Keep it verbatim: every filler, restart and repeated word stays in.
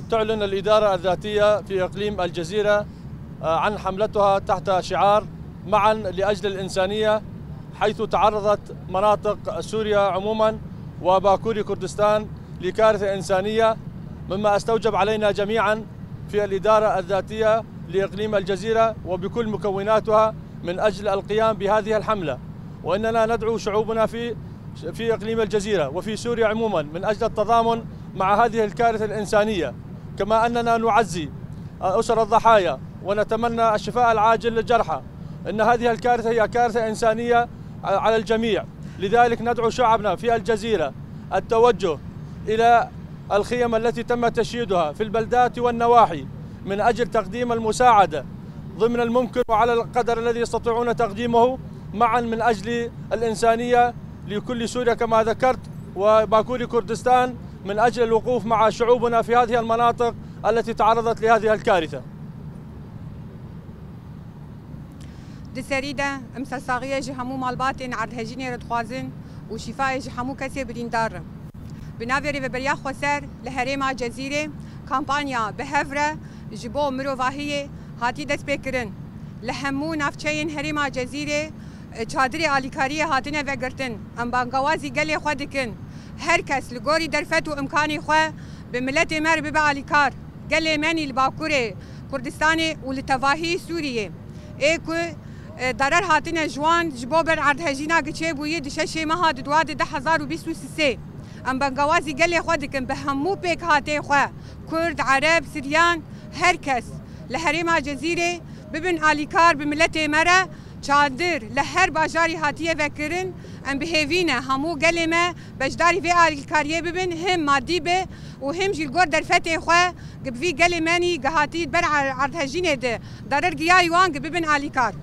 تعلن الإدارة الذاتية في إقليم الجزيرة، آه، عن حملتها تحت شعار معا لأجل الإنسانية، حيث تعرضت مناطق سوريا عموما وباكوري كردستان لكارثة إنسانية، مما استوجب علينا جميعا في الإدارة الذاتية لإقليم الجزيرة وبكل مكوناتها من أجل القيام بهذه الحملة. وإننا ندعو شعوبنا في في إقليم الجزيرة وفي سوريا عموما من أجل التضامن مع هذه الكارثة الإنسانية، كما أننا نعزي أسر الضحايا ونتمنى الشفاء العاجل للجرحى. إن هذه الكارثة هي كارثة إنسانية على الجميع، لذلك ندعو شعبنا في الجزيرة التوجه إلى الخيم التي تم تشييدها في البلدات والنواحي من أجل تقديم المساعدة ضمن الممكن وعلى القدر الذي يستطيعون تقديمه معا من أجل الإنسانية لكل سوريا كما ذكرت، وباكوري كردستان من أجل الوقوف مع شعوبنا في هذه المناطق التي تعرضت لهذه الكارثة. Di serî de em sersaxiyê ji hemû malbatên erdhejînê re dixwazin û şîfayê ji hemû kesê birîndar re. Bi navê Rêveberiya Xweser li herêma Cezîrê kampanya Bi Hev Re ji bo mirovahiyê hatî destpêkirin. Li hemû navçeyên herêma Cezîrê, e, çadirê alîkariyê hatine vegirtin. Em bangawazî gelê xwe dikin. Her kes li gorî derfet û imkanê xwe bi miletê me re bibe alîkar. Gelê me nî li Bakurê Kurdistanê û li tevahî Sûriyê ê ku, e, darer hatine ji wan ji bo ber erdhejîna giçê bûyî di şeşê meha di dua di du hezar û bîst û sê. Em bangawazî gelê xwe dikin bi hemû pêkhatên xwe, Kurd, Ereb, Siryan, her kes li herêma Cezîrê bibin alîkar bi miletê me re. Çadir li her bajarî hatiye vekirin. Em bi hêvî ne hemû gelê me beşdarî vê alîkariyê bibin, him madî be û him jî li gor derfetê xwe gi bi vî gelê me nî gihatî ber er-, erdhejînê de darer giyayî wan gi bibin alîkar.